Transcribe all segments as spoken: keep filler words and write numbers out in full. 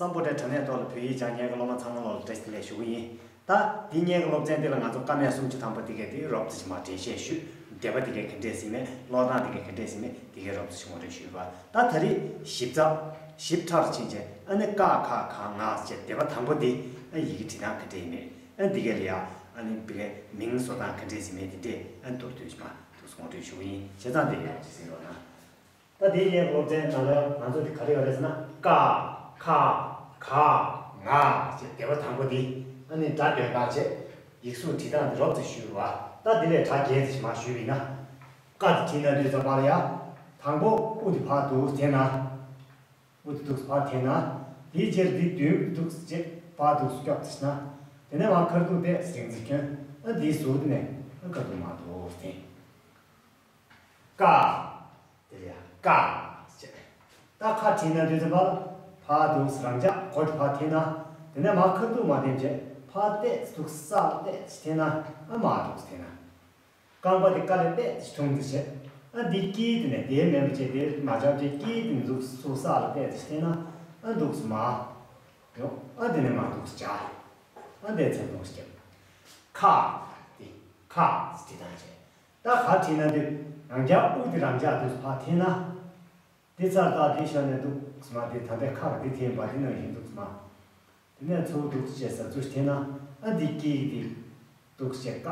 སམ་བྷོ་ཊའི་དྲ་གནས་ཐོག་ལ་བོད་ཡིག་སྦྱང་མཁན་གྱི་སློབ་མ་ཚང་མ་ལོག་ལ་བཀྲ་ཤིས་བདེ་ལེགས་ཞུ་གི་ཡིན། ད་འདི་སྔོན་གྱི་སློབ་ཚན་འདི་ལ་ང་ཚོ་ཀ་མད་སུམ་ཅུ་ཐམ་པ་འདི་གས་དེ་རོབ་ཙམ་ཞིག་མར་འགྲེལ་བཤད་ཞུས། འགྲེལ་པ་འདི་གས་ག་འདྲས་ཟིན་མེད། ཀློག་སྟངས་འདི་གས་ག་འདྲས་ཟིན་མེད་འདི་གས་རོབ་ཙམ་ཞིག་ངོ་སྤྲོད་ཞུས་པ། ད་ད་རེས་ཞིབ་ཚགས་ཞིབ་ཕྲ་རུ་ཕྱིན་བྱས་ཨ་ནི་ཀ་ཁ་ག་ང་ཞེས་སྡེ་པ་དང་པོ་འདི་ཨ་ཡི་གེ་བྲིས་སྟངས་ག་འདྲས་ཡིན་མེད། ཨ་འདི་གས་ལ་ཡ་ཨ་ནི་འདི་གས་མིང་བཟོ་སྟངས་ག་འདྲས་ཟིན་མེད་འདི་འདྲས་ཨ་མདོར་བསྡུས་ཤིག་མར་འདུག་སེ་ངོ་སྤྲོད་ཞུ་གི་ཡིན། བྱས་ཙང་འདི་ཡག་ཅིག་གཟིགས་རོགས་གནང་། ད་དེའི་སྔོན་གྱི་སློབ་ཚན་ནང་ལ་ང་ཚོ་འདི་ག་རེ་ཡོད་རེད་ཟེར་ན། ཀ་ཁ་ག་ང་ཞེས་སྡེ་པ་དང་པོ་འདི་ཨ་ནི་སྒྲ་འདོན་སྟངས་བྱས། ཡིག་གཟུགས་བྲིས་སྟངས་འདི་རོབ་ཙམ་ཞུས་པ། ད་འདི་ལས་སྒྲ་རྒྱས་ཙམ་ཞིག་མར་ཞུས་པ་ཡིན་ན། ཀ་འདི་བྲིས་ན་དུས་ཙམ་པ་ལ་ཡ། དང་པོ་དབུ་འདི་ཕར་འདུག་སེ་འཐེན་ན། དབུ་འདི་འདུག་སེ་ཕར་འཐེན་ན། དེའི་རྗེས་འདི་མདུན་འདུག་སེ་བྱས་ཕར་འདུག་སེ་སྐྱོག་ཙམ་ཞིག་ན། དེ་ནས་མར་ཁ་ཐུག་དེ་རིང་ཙམ་གྱོན། ཨ་འདིའི་ཟུར་དེ་ནས་ཨ་ཁ་ཐུག་མར་འདུག་སེ་འཐེན། ཀ། དེ་ལ་ཡ་ཀ་ཟེར། ད་ཁ་བྲིས་ན་དུས་ཙམ་པ་ལ་ཕར་འདུག་སེ་རང་འཇགས་མགོ་དེ་ཕར་འཐེན་ན། དེ་ནས་མར་ཁ་ཐུག་མར་འཐེན་བྱས་ཕར་ཏོག་ཙམ་འདུག་སེ་ས་ལ་ཏོག་ཙམ་འཐེན་ན། ཨ་མར་འདུག་སེ་འཐེན་ན། རྐང་པ་དེ་ཀ་ལས་ཏོག་ཙམ་ཐུང་ཙམ་བྱས། ཨ་འདི་དཀྱིལ་དེ་ནས་དེའི་མེད་པ་བྱས་དེ་མ་བྱས་བྱས་དཀྱིལ་དེ་ནས་འདུག་སེ་ཚུར་ས་ལ་ཏོག་ཙམ་འཐེན་ན། ཨ་འདུག་སེ་མར་ཡོང་། ཨ་དེ་ནས་མར་འདུག་སེ་འཇགས། ཨ་འདི་ཚུར་འདུག་སེ་བརྐྱབ། ཁ། དེ་ཁ་ཟེར་དེ་དང་བྱས། ད་ག་བྲིས་ན་དུས་རང་འཇགས་དབུ་དེ་རང་འཇགས་འདུག་སེ་ཕར་འཐེན་ན། དེ་ཚར་ད་དེ་ཤར་ནས་འདུག་སེ་མར་དེ་ད་ལྟའི་ཁ་གི་དེ་འཐེན་པ་དེ་ནང་བཞིན་འདུག་སེ་མར། དེ་ནས་ཚུར་འདུག་སེ་བྱས་ས་ཚུར་འཐེན་ན། ཨ་འདི་དཀྱིལ་གྱི་དེ་འདུག་སེ་བྱས་ཀ།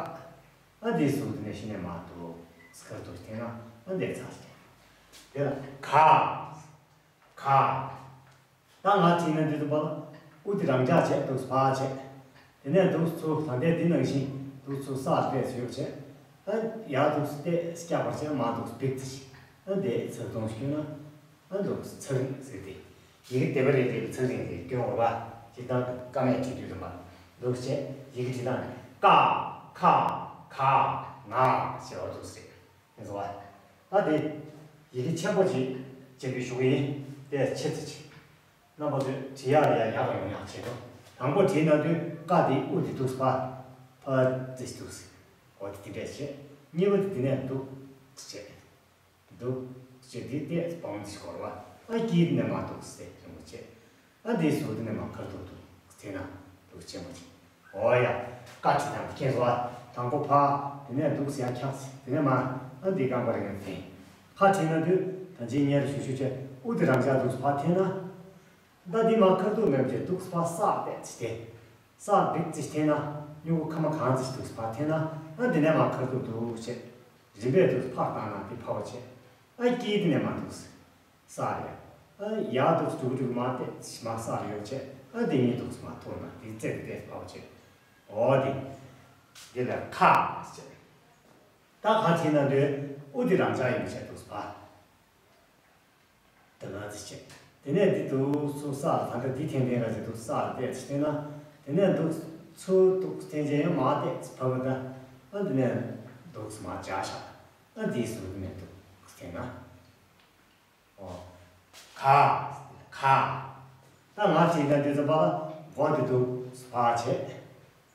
ཨ་འདི་ཟུར་དེ་ནས་གཞི་ནས་མར་འདུག་སེ་ཁ་འདུག་སེ་འཐེན་ན། ཨ་འདི་ཚར་སོང་། དེ་ལ་ག། ག། ད་ང་བྲིས་ན་འདི་ཚོ་པ་ལ་དབུ་དེ་རང་འཇགས་བྱས་འདུག་སེ་ཕར་བྱས། དེ་ནས་འདུག་སེ་ཚུར་ད་ལྟའི་འདི་ནང་བཞིན་འདུག་སེ་ཚུར་ས་ལ་ཏོག་ཙམ་ཡོད་བྱས། ཨ་ཡར་འདུག་སེ་ཏོག་ཙམ་བཀྱག་པར་བྱས། མར་འདུག་སེ་འབིགས་ཙམ་ཞིག། ཨ་འདི་ཚུར་གཏོང་ཞིག་བསྐྱོན་ན། ཨ་འདུག་སེ་ཚུར་རིང་ཟེར་ཏེ། ཡི་གེ་སྡེ་པ་རེ་རེ་ལ་ཚུར་རིང་ཟེར་སྐྱོན་འོར་བ། སྤྱིར་བཏང་ཀ་མད་བྲིས་དུས་ཙམ་པ་འདུག་སེ་བྱས་ཡི་གེ་བྲིས་སྟངས་ཀ་ཁ་ག་ང་ཞེས་པ་འདུག་སེ། ཡིན་སོང་བ། ད་དེ་ཡི་གེ་ཆེན་པོ་ཅིག་སྤྱན་འབུལ་ཞུ་གི་ཡིན། དེ་ཆེ་ཙམ་ཅིག་རྣམ་པ་ཚོས་བྲིས་ཡག་ལ་ཡ་ཡག་ཡོང་ཡག་བྱེད་དོ། དང་པོ་བྲིས་ན་དུས་ཀ་དེ་དབུ་དེ་འདུག་སེ་ཕར་ཕར་ཙམ་འདུག་སེ། འོ་དེ་དེ་འདྲས་བྱས། གཉིས་པ་དེ་དེ་ནས་འདུག་སེ་བྱས། འདུག་སེ་བྱས་དེ་ཏོག་ཙམ་བང་ཙམ་ཞིག་འཁོར་བ། ཨ་དཀྱིལ་དེ་ནས་མར་འདུག་སེ་རིང་པོ་བྱས། ཨ་འདིའི་ཟུར་དེ་ནས་མར་ཁ་ཐུག་འདུག་སེ་འཐེན་ན་འདུག་སེ་ཆེན་པོ་ཅིག། འོ་ཡ། ཀ་བྲིས་སྟངས་དེ་མཁྱེན་སོང་ཨ། དང་པོ་ཕར། དེ་ནས་འདུག་སེ་ཡར་འཁྱག་ཙམ། དེ་ནས་མར། ཨ་འདི་རྐང་པ་རེ་ངན་འཐེན། ཁ་བྲིས་ན་དུས་ད་ཅི་སྔོན་ལ་ཞུས་ཞུས་བྱས་དབུ་དེ་རང་འཇགས་འདུག་སེ་ཕར་འཐེན་ན། ད་འདི་མར་ཁ་ཐུག་མེད་པ་བྱས་འདུག་སེ་ཕར་ས་ལ་ཏོག་ཙམ་འཐེན། ས་ལ་འབིགས་ཙམ་འཐེན་ན་སྨྱུ་གུ་ཁ་མ་གང་ཙམ་ཞིག་འདུག་སེ་ཕར་འཐེན་ན། ཨ་འདི་ནས་མར་ཁ་ཐུག་འདུག་སེ་བྱས། རིམ་པས་འདུག་སེ་ཕར་བཏང་ན་འདི་ཕར་བ་བྱས། ཨ་དཀྱིལ་དེ་ནས་མར་འདུག་སེ། ས་རེད། ཨ་ཡར་འདུག་སེ་འགྲོ་འགྲོ་མར་ཏོག་ཙམ་མར་ས་རེ་ཡོད་བྱས། ཨ་དེ་གཉིས་འདུག་སེ་མར་ཐུག་ན་དེ་རྩེ་དེ་ཏོག་ཙམ་ཕར་བ་བྱས། འོ་དེ། དེ་ལ་ཁ་ཟེར། ད་ག་བྲིས་ན་དུས་དབུ་དེ་རང་འཇགས་ཡིན་པ་བྱས་འདུག་སེ་ཕར། དེ་ལ་ཙམ་བྱས། དེ་ནས་འདི་འདུག་སེ་ཚུར་ས་ལ་ད་ལྟ་འདི་འཐེན་འཐེན་ར་ཅིག་འདུག་སེ་ས་ལ་ཏོག་ཙམ་འཐེན་ན། དེ་ནས་འདུག་སེ་ཚུར་འདུག་སེ་འཐེན་བྱས་ཡང་མར་ཏོག་ཙམ་ཕར་བ་ད། ཨ་འདི་ནས་འདུག་སེ་མར་འཇགས་བཞག། ཨ་འདིའི་ཟུར་དེ་ནས་འདུག་སེ་འཐེན་ན། ཨོ། ག། ག། ད་ང་བྲིས་ན་འདི་ཚོ་པ་ལ་མགོ་འདི་འདུག་སེ་ཕར་བྱས། རེད་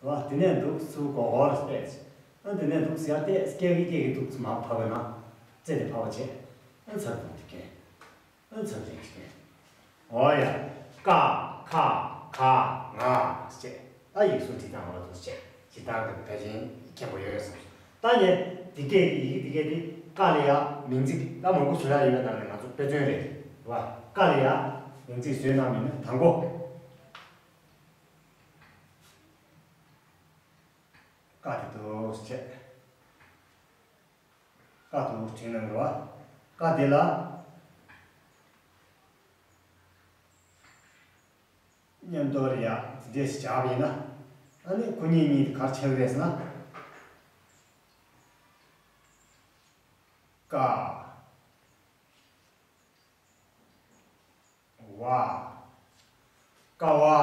བ། དེ་ནས་འདུག་སེ་ཚུར་མགོ་སྐོར་ར་ཏོག་ཙམ། ཨ་དེ་ནས་འདུག་སེ་ཡར་ཏོག་ཙམ་སྐྱེལ་གི་སྐྱེལ་གི་འདུག་སེ་མར་ཕབ་པ་ན། རྩེ་དེ་ཕབ་པ་བྱས། ཨ་ཚར་གཏོང་དེ་ཀན། ཨ་ཚར་རིང་ཞིག་ཀན། འོ་ཡ། ཀ་ཁ་ག་ང་ཞེས། ཨ་ཡིག་གཟུགས་བྲིས་སྟངས་འོ་འདུག་སེ་བྱས། ཇི་ལྟར་གི་ཕལ་ཆེར་མཁྱེན་པོ་ཡོད་སོང་། ད་ནི་འདི་སྐད་ཀྱི་ཡི་གེ་འདི་སྐད་དེ་ཀ་ལ་ཡ་མིང་ཚིག་ད་མང་པོ་བཟོ་ཡ་ཡོད་པ་ནང་ནས་ང་ཚོ་དཔེ་མཚོན་རེད། རེད་བ། ཀ་ལ་ཡ་མིང་ཚིག་བཟོས་གནང་མིན་ན་དང་པོ། ཀ་དེ་འདུག་སེ་བྱས། ཀ་དེ་འདུག་སེ་བྲིས་གནང་རེད་བ། ཀ་དེ་ལ་མཉམ་དུ་རེད་ཡ་འདི་འདྲས་སེ་བཞག་པ་ཡིན་ན། ཨ་ནི་ཁོ་གཉིས་གཉིས་དེ་ག་རེ་ཆགས་ཀྱི་རེད་ཟེར་ན། ཀ། བ། ཀ་བ།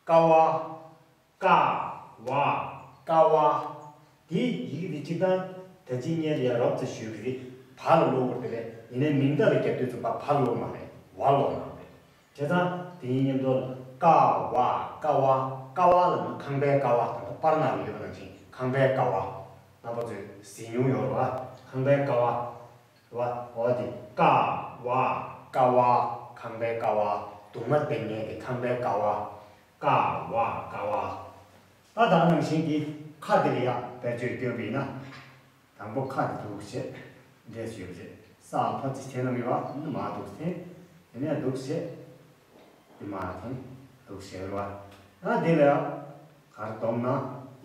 ཀ་བ། ཀ་བ། ཀ་བ། དེའི་ཡི་གེ་དེ་སྤྱིར་བཏང་ད་ཅི་སྔོན་ལ་ཡ་རོབ་ཙམ་ཞུས་པ་དེ་བ་ལ་ཀློག་དགོས་རེད་དེ་རེད། ཡིན་ནའི་མིང་བརྡ་ལ་རྒྱབ་དུས་ཙམ་པ་བ་ཀློག་མ་རེད། བ་ཀློག་གནང་རེད། བྱས་ཙང་དེ་གཉིས་མཉམ་དུ་ལ་ཀ་བ། ཀ་བ། ཀ་བ་ལབ་ན་ཁང་པའི་ཀ་བ་དང་པར་ནང་ལ་ཡོད་པ་ནང་བཞིན་ཁང་པའི་ཀ་བ། རྣམ་པ་ཚོས་གཟིགས་མྱོང་ཡོད་རེད་བ། ཁང་པའི་ཀ་བ། རེད་བ། འོ་དེ་ཀ་བ། ཀ་བ། ཁང་པའི་ཀ་བ། གདུང་མ་བསྟེན་མཁན་གྱི་ཁང་པའི་ཀ་བ། ཀ་བ་ཀ་བ། ད་ད་ནང་བཞིན་གྱི་ཁ་དེ་ལ་ཡང་བེད་སྤྱོད་སྐྱོན་པ་ཡིན་ན། དང་པོ་ཁ་དེ་འདུག་བྱས། འདྲེས་ཡོད་བྱས། ས་ལ་ཕར་ཅིག་འཐེན་ན་མི་བ་མ་འདུག་འཐེན། དེ་ནས་འདུག་བྱས། དེ་མ་འཐེན། འདུག་བྱས་ར། ད་དེ་ལ་ཡང་ག་རེ་སྡོམ་ན།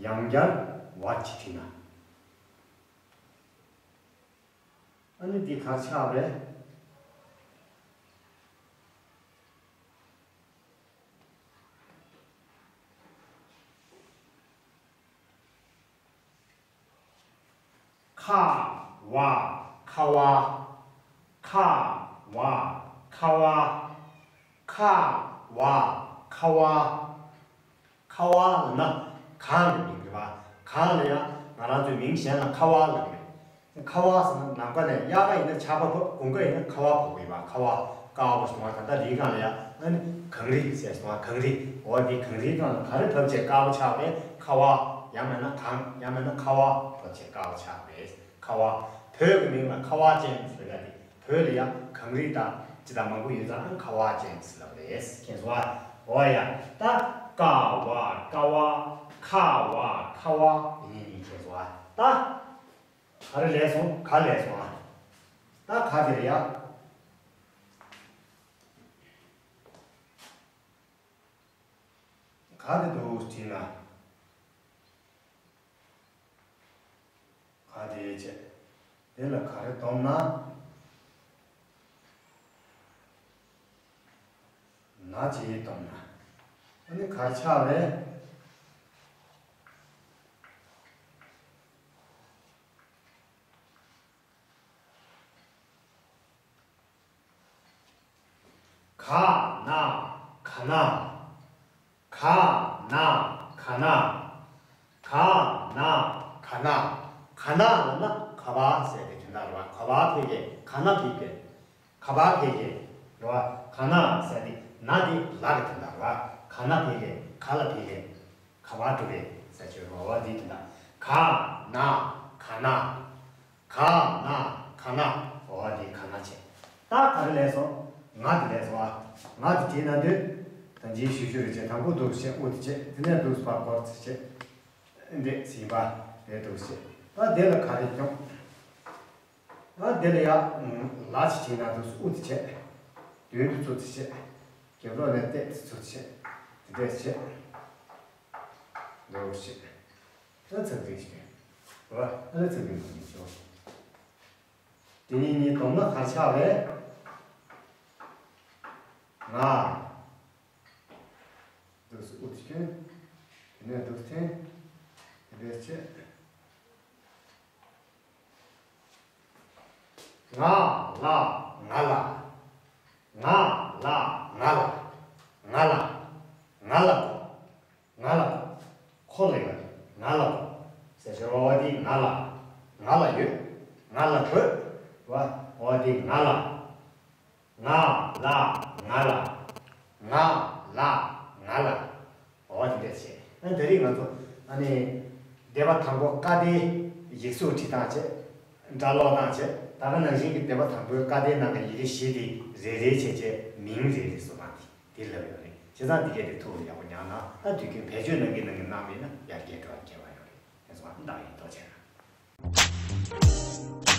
ཡང་བསྐྱར་བ་ཅིག་བྲིས་ན། ཨ་ནི་འདི་གར་ཆགས་པས། ཁ་བ་ཁ་བ། ཁ་བ་ཁ་བ། ཁ་བ་ཁ་བ། ཁ་བ་ལབ་ན་གངས་ཀྱི་མིང་རེད་པ། གངས་ལ་ཡང་ང་རང་ཚོའི་མིང་གཞན་ལ་ཁ་བ་ལབ་རེད། ཁ་བ་ཟེར་ན་ནམ་མཁའ་ནས་དབྱར་ཁ་ཡིན་ན་ཆར་པ་བབས། དགུན་ཁ་ཡིན་ན་ཁ་བ་བབས་ཡོད་པ། ཁ་བ་དཀར་པོ་ཞིག་མ། ད་ལྟ་རི་སྒང་ལ་ཡང་ཨ་ནི་གངས་རི་ཟེར་སོང་བ། གངས་རི། འོ་དེ་གངས་རིའི་སྒང་ལ་ག་རེ་བབས་བྱས་དཀར་པོ་ཆགས་པས། ཁ་བ། ཡང་མིན་ན་གངས། ཡང་མིན་ན་ཁ་བ་བབས་བྱས་དཀར་པོ་ཆགས་པས་ཁ་བ། བོད་ཀྱི་མིང་ལ་ཁ་བ་ཅན་ཟེར་ཡ་དེ། བོད་ལ་ཡང་གངས་རི་དང་ཅི་དང་མང་པོ་ཡོད་ཙང་ཁ་བ་ཅན་ཟེར་ལབ་རེད། མཁྱེན་སོང་ཨ། འོ་ཡ། ད་ཀ་བ་ཀ་བ། ཁ་བ་ཁ་བ། ཡིན་ཡིན་མཁྱེན་སོང་ཨ། ད་ག་རེ་ལས་སོང་། ག་ལས་སོང་ཨ། ད་ག་དེ་རེད་ཡ། ག་དེ་འདུག་བྲིས་ན། ག་དེ་བྱས། དེ་ལ་ག་རེ་སྡོམ་ན། ན་ཅིག་སྡོམ་ན། ཨ་ནི་གར་ཆགས་རེད། ག་ན་ག་ན། ག་ན་ག་ན། ག་ན་ག་ན། ག་ན་ལབ་ན་ག་བ་ཟེར་དེ་དོན་དག་རེད་བ། ག་བ་ཕལ་སྐད། ག་ན་ཕལ་སྐད། ག་བ་ཕལ་སྐད་རེད་བ། ག་ན་ཟེར་དེ་ན་དེ་ལ་གི་དོན་དག་རེད་བ། ག་ན་ཕལ་སྐད། ག་ལ་ཕལ་སྐད། ག་བ་གྲུ་པའི་ས་ཆོས་རོ་བ་འདི་དེ་ན། ག་ན་ག་ན། ག་ན་ག་ན། འོ་འདི་ག་ན་བྱས། ད་ག་རེ་ལས་སོང་། ང་དེ་ལས་སོང་ཨ། ང་དེ་བྲིས་ན་འདོད། ད་འཇིའི་ཤུ་ཤུ་རེ་བྱས། དང་པོ་འདུག་བྱས། དབུ་དེ་བྱས། དེ་ནས་འདུག་ཕར་སྐོར་དེ་བྱས། འདི་ཟིན་པ་རེད་འདུག་བྱས། ད་དེ་ལ་ག་རེ་སྐྱོང་། ཨ་དེ་ལ་ཡ་ལ་ཅིག་བྱས་ན་འདུག་དབུ་དེ་བྱས། མདུན་དུ་ཚུར་དེ་བྱས། རྒྱབ་ལོགས་ནས་ཏེ་དེ་ཚུར་དེ་བྱས། དེ་འདྲས་བྱས། འདུག་བྱས། ཨ་ཚང་ཚིང་ཞིག་རེད། ཨ་ཚང་ཚིང་མ་ཡིན་ཆོག་དེ་གཉིས་གཉིས་བསྡོམས་ན་ག་རེ་ཆགས་རེད། ང་། འདུག་སེ་དབུ་དེ་བསྐྱོན། དེ་ནས་འདུག་སེ་འཐེན། དེ་འདྲས་བྱས། ང་ལ། ང་ལ། ང་ལ། ང་ལ། ང་ལ། ང་ལ། ང་ལ། ཁོ་ལ་ཡོད། ང་ལ། ཟེར་ཞོར་བ་འདི་ང་ལ། ང་ལ་ཡོད། ང་ལ་དགོས། བ། འོ་འདི་ང་ལ། ང་ལ། ང་ལ། ང་ལ། ང་ལ། འོ་འདི་འདྲས་བྱས། ཨ་ནི་དེ་རིང་ང་ཚོ་ཨ་ནི་སྡེ་པ་དང་པོ་ཀ་སྡེའི་ཡིག་གཟུགས་བྲིས་སྟངས་བྱས། སྒྲ་ཀློག་སྟངས་བྱས། ད་ག་ནང་བཞིན་གྱི་སྡེ་པ་དང་པོའི་ཀ་སྡེའི་ནང་གི་ཡི་གེ་བཞི་དེ་རེ་རེ་བྱས་བྱས་མིང་རེ་རེ་བཟོ་སྟངས་དེ། དེ་ལབ་ཡོད་རེད། བྱས་ཙང་འདི་གས་དེ་ཐུགས་ལ་ཡག་པོ་ཉར་ན། ད་དུས་རྒྱུན་བེད་སྤྱོད་གནང་གིན་གནང་གིན་གནང་མེད་ན་ཡར་རྒྱས་འགྲོ་བ་ཁྱད་པར་ཡོད་རེད། དེ་ཚོ་བ་འདང་ཡིན་ཐོག་བྱས་ན།